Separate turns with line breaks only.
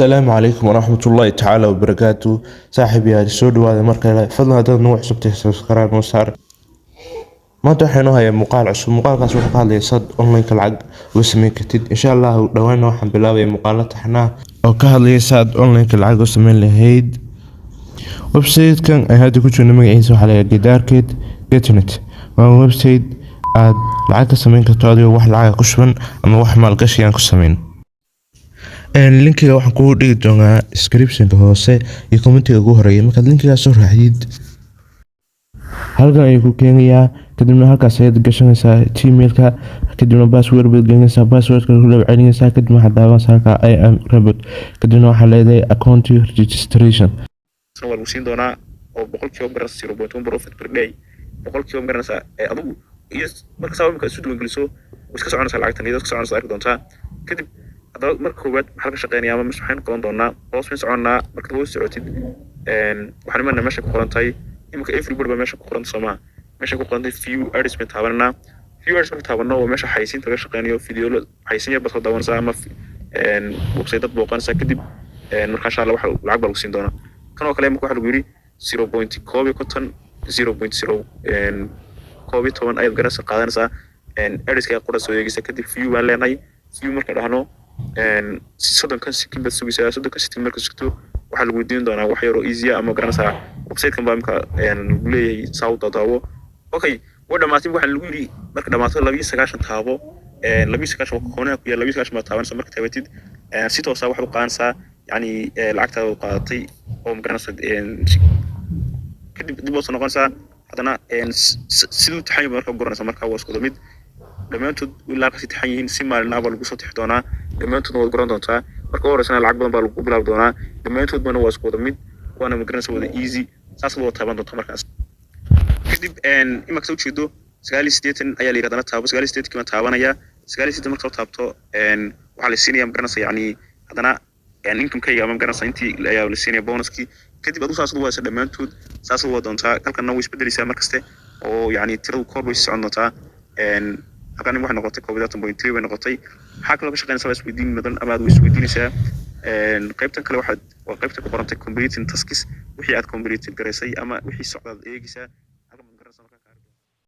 Asalaamu calaykum waraxmatullaahi tacaala wabarakaatu. Saaxiib yaal, soo dhawaada mar kale. Fadlan haddaad nagu cusubtahay, subscribe noo saar. Maanta waxaynu hayaa muuqaal cusub. Muuqaalkaas wuxuu ka hadlaya sad online-ka lacag uga sameyn kartid. Insha Allah dhawaana waxaan bilaabaya muuqaalo taxnaa oo ka hadlaya saad online-ka lacag uga sameyn lahayd. Website-kan ay hadda ku jirno magaciisa waxaa la yidhaha Gedarket Getnet. Waa website aad lacag ka sameyn karto adigoo wax lacag ku shuban ama wax maalgashi aan ku sameyn. Linkiga waxaan kugu dhigi doonaa descriptionka hoose iyo commentiga ugu horeeya. Markaad linkigaas soo raacdid, halkan ayuu ku keenayaa. Kadibna halkaas ayaad gashanaysaa Gmailka, kadibna password baad gelinaysaa, passwordka ku laba celinaysaa. Kadibna waxaad daawanaysaa halka "I am robot". Kadibna waxaa leedahay account registration.
Waa lagu siin doonaa oo 100% magaranaysa 0.1 profit per day, 100% magaranaysa adigu iyo marka saa imika isu diiwaangeliso, way iska soconaysaa lacagtan, iyadoo iska soconaysa arki doontaa. Kadib haddaba marka koowaad maxaa laga shaqeynaya ama maxaynu qaban doonaa? Hoos bayn soconnaa. Markaad hoos socotid, waxaan imanaa meesha ku qoran tahay imika "everybody" baa meesha ku qoran, soomaa? Meesha ku qoran tahay "view ads" bayn taabananaa. View ads marka taabanno, waa meesha xayisiinta laga shaqeynayo. Video xayisiin yar baad soo daawanaysaa ama website dad booqanaysaa. Kadib marka insha Allah waxa lacag baa lagu siin doonaa. Kan oo kale imika waxaa lagu yidhi 0.51, 0.011 ayaad garanaysa qaadanaysaa. Adska qura soo eegaysa. Kadib view baan leenahay. View marka dhahno, 30-kan second baad sugaysaa. 30-kan second marka sugto, waxaa lagu weydiin doonaa wax yaroo easy ah ama garanaysaa website-kan baa imika lagu leeyahay saa u daadaawo. Okay, way dhamaatay. Waxaa lagu yidhi marka dhamaato 92 taabo. 92 waa koonaha ku yaal. 92 baad taabanaysaa. Marka taabatid, si toosa waxaad u qaadanaysaa, yacni lacagtaada u qaadatay oo magaranaysa. Kadib dib waad soo noqonaysaa haddana. Siduu taxan yahay marka guranaysa. Marka waa isku mid dhammaantood, ilaa kasii taxan yihiin. Si maalin ah baa lagu soo tixi doonaa, dhammaantoodna waad guran doontaa. Marka u horeysana lacag badan baa lagu bilaabi doonaa. Dhammaantoodbana waa isku wada mid, waana magaranaysa wada easy. Saas wada taaban doonta markaas. Kadib imaka soo ujeedo 89 ayaa la yidhahdana taabo. 89-kii baan taabanaya. 89 marka soo taabto, waxaa la siinaya magaranaysa, yacni haddana income-kayga ama magaranaysa intii ayaa la siinaya, bonuskii. Kadib adigu saas waysa dhammaantood, saas waa doontaa. Halkanna way isbedeleysaa markaste oo yacni tiradu kor bay sii socon doontaa. Halkan waxay noqotay 31.3 bay noqotay. Maxaa kaloo ka shaqeynaysaa baa isweydiin mudan ama aad isweydiinaysaa. Qaybtan kale waxaad waa qaybta ku qorantay completing tasks, wixii aad completed garaysay ama wixii socdaad eegaysaa.